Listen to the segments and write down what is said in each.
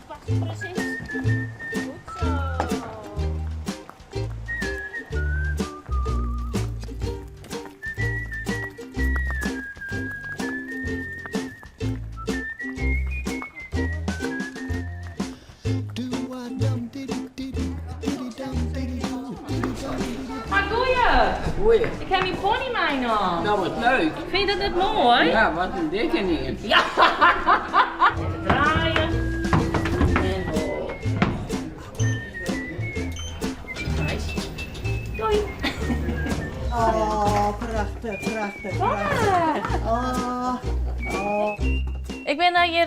Past precies. Goed zo. Mar goeie! Goeie. Ik ha myn pony meinaam. Nou, wat leuk. Fyn je dat net moai? Ja, wat in dikke ien. Ja! Even draaien. En hop. Nice. Doei. Oh, prachtich, prachtich, prachtich. Oh, oh. Ik bin hjir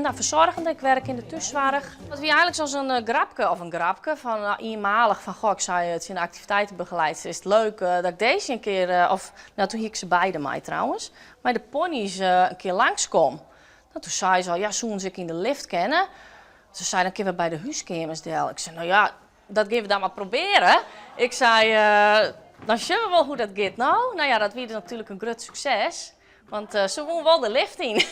no, fersoargjende, ik wurk yn de thússoarch. Dat wie eigenlik as in grapke, of in grapke, fan ienmalich fan goh, ik sei tsjin de aktiviteitebegeleidster, is it leuk dat ik dizze in kear, of no toen hie ik se beide mei trouwens, mei de pony's in kear langskom. No, toen sei se al, ja, soenen se ek yn de lift kinne? Se sei, dan kinne we by de húskeamers del. Ik sei, no ja, dat gean we dan mar probearjen. Ik sei, dan sjogge we wol hoe't dat giet no. No ja, dat wie dus natuerlik in grut sukses. Want se woene wol de lift yn.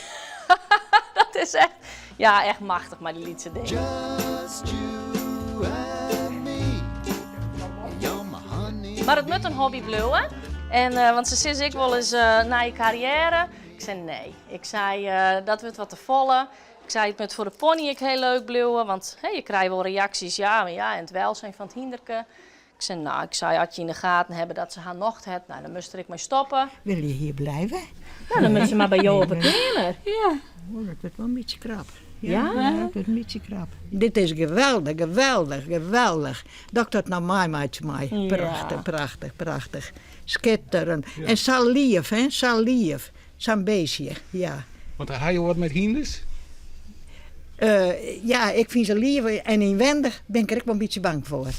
Dat is echt, ja, echt machtich mei dy lytse dingen. Mar it moat in hobby bliuwe. En, want se sizze ek wolris nije karriêre. Ik sei nee. Ik sei dat wurdt wat te folle. Ik sei it moat foar de pony ek hiel leuk bliuwe, want je krije wol reaksjes, ja, mar ja, en it welsyn fan it hynderke. Ik sei, no, ik sei, as je yn de gaten hawwe dat se har nocht hat, no, dan moatst der ek mei stoppe. Wil je hier blijven? No, dan moat se mar by jo op 'e keamer. Ja. Oh, dat wurdt wol in bytsje krap. Ja? Ja, dat wurdt in bytsje krap. Dit is geweldich, geweldich, geweldich. Dat ik dat no meimeitsje mei. Prachtich, prachtich, prachtich. Skitterend. En sa leaf, hè, sa leaf. Sa'n beestje, ja. Want ha jo wat met hynders? Ja, ik fyn se leaf en ynwendich bin ik der ek wol in bytsje bang foar.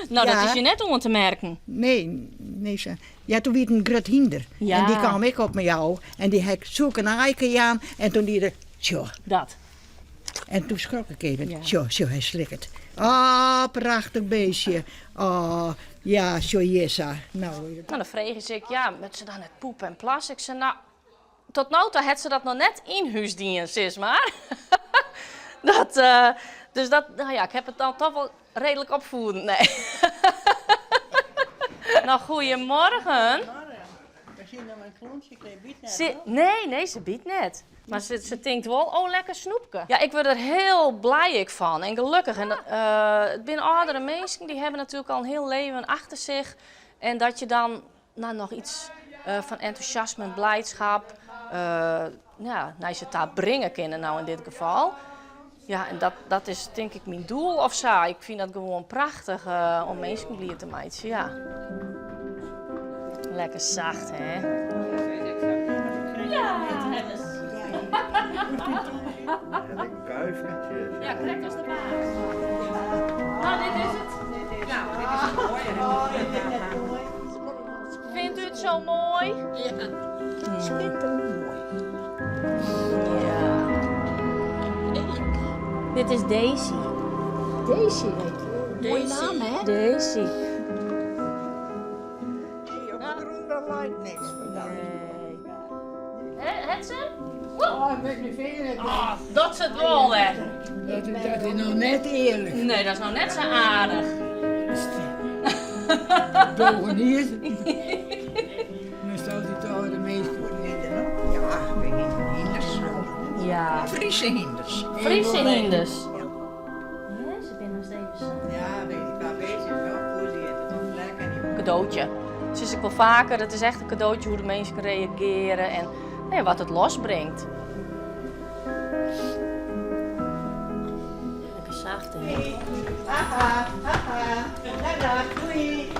No, dat is je net oan te merken. Nee, nee. Se, ja, toen wie it in grut hynder. Ja. En dy kaam ek op my ôf en dy ha ik soe ik in aaike jaan en toen die er tsjoch. Dat. En toen skrok ik even. Ja. Sjoch, sjoch, hy slikt. Oh, prachtich beestje. Oh, ja, sjoch hjir sa. Nou. No, dan frege se ek, ja, moat se dan net poepe en plasse? Ik sei, no, tot no ta hat se dat noch net yn hús dien, sis mar. Dat, dus dat, no ja, ik ha it dan toch wol reedlik opfieden. Nee. No, goeiemorgen. Nee, nee, se byt net. Mar se, se tinkt wol, oh lekker snoepke. Ja, ik wurd der hiel blij ek fan en gelokkich. En it binne âldere minsken, dy hawwe natuerlik al in hiel leven achter sich. En dat je dan no, noch iets fan entûsjasme en bliidskip ja, nei se ta bringe kinne, no yn dit gefal. Ja, en dat, dat is tink ik myn doel of sa. Ik fyn dat gewoan prachtich om minsken bliid te meitsjen, ja. Lekker sacht, hè? Ja, Ja, krekt as de baas. No, dit is it. Nou, dit is moai. Fynt u it sa moai? Ja, skitterend moai. Ja. Dit is Daisy. Daisy heet je. Moaie naam, hè? Daisy. Nee, op de grûn dat leit niks. Het ze? Oh, ik wit niet Oh, dat is it wol, hè? Dat is noch net earlik. Nee, dat is noch net sa aardich. Dogeniet. Dan stelt hij toch de minsken. Ja, we hynders. Ja. Friese hynders. Friese hynders. Ja. Ze binne noch steeds. Ja, weet ik wel bezig. Kadootje. Sis ik wol faker, it is echt in kadootje hoe't de minsken reagearje en no ja, wat it losbringt. Lekker sacht, hè? Haha, haha. Dag, dag, doei.